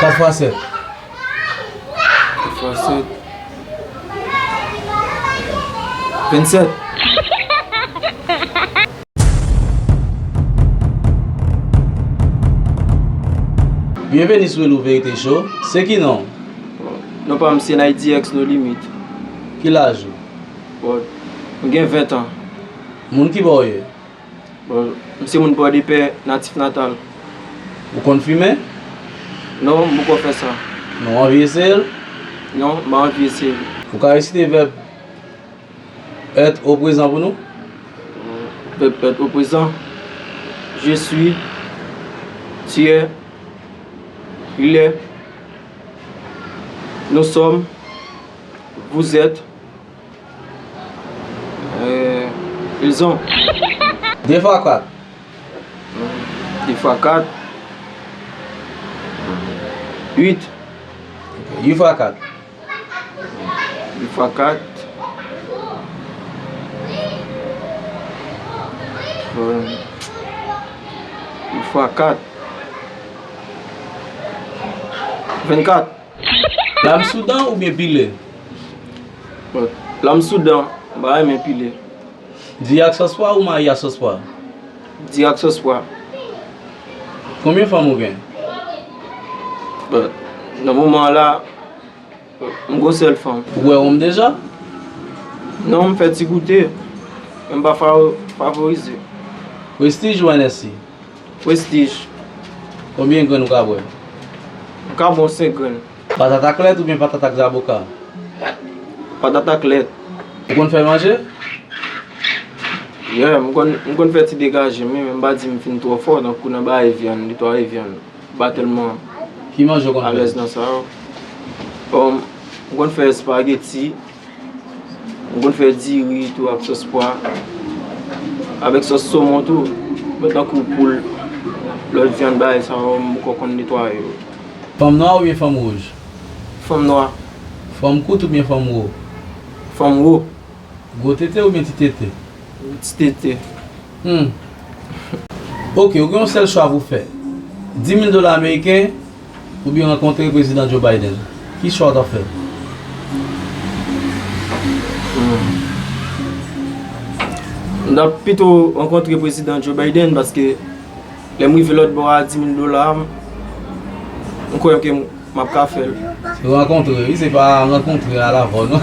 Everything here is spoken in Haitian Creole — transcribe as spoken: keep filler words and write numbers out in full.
Kat fwa sèt. Kat fwa sèt. Vennsèt. Byenveni sou Hello Verite Show. Se ki non w? Non pa m se Night D X No Limit. Ki laj ou? Bon, m gen ven an. Moun ki bò w ye? Bon, m se moun Pòdepè, natif natal. Ou konn fimen? Non, m poko fè sa. Non, w anvi eseye l? Non, m pa anvi eseye l. Ou ka resite vèb être au présent pou nou? Vèb être au présent. Je suis. Tu es. Il est. Nous sommes. Vous êtes. Euh, ils ont. De fwa kat. De fwa kat. Uit. Ok, uit fwa kat. Uit fwa kat. Euh, uit fwa kat. Vennkat. Lam sou dan oubyen pile? Bon, lam sou dan, m pa renmen pile. Di ak sòs pwa ou mayi ak sòs pwa? Di ak sòs pwa. Konbyen fanm ou gen? Bon, nan moman an la, m gon sèl fanm. Ou bwè wonm deja? Non, m fè ti goute, men m pa fa-, favorize. Prestige ou N S C? Prestige. Konbyen grenn ou ka bwè? M ka bwè yon senk grenn. Patat ak lèt oubyen patat ak zaboka? Patat ak lèt. Ou konn fè manje? Yeah, m konn, m konn fè ti degaje m wi, men m pa di m fin twò fò, tankou nan bay vyann, netwaye vyann. M pa tèlman Ki manje w konn fè? Alèz nan sa yo. Bon, m konn fè espageti, m konn fè diri tou ak sòs pwa, avèk sòs somon tou. Men tankou poul, lòt vyann bagay sa yo, m poko konn netwaye yo. Fanm nwa oubyen fanm wouj? Fanm nwa. Fanm kout oubyen fanm wo? Fanm wo. Gwo tete oubyen ti tete? Ti tete. Hmm. Ok, ou gen yon sèl chwa pou fè. Di mil dola ameriken oubyen rankontre prezidan Joe Biden. Ki chwa w t ap fè? Hmm. M t ap pito rankontre prezidan Joe Biden paske lè m rive lòt bò a, di mil dola a, m, m kwè ke m, m ap ka fè l. Se rankontre, wi, se pa rankontre a la vò, non.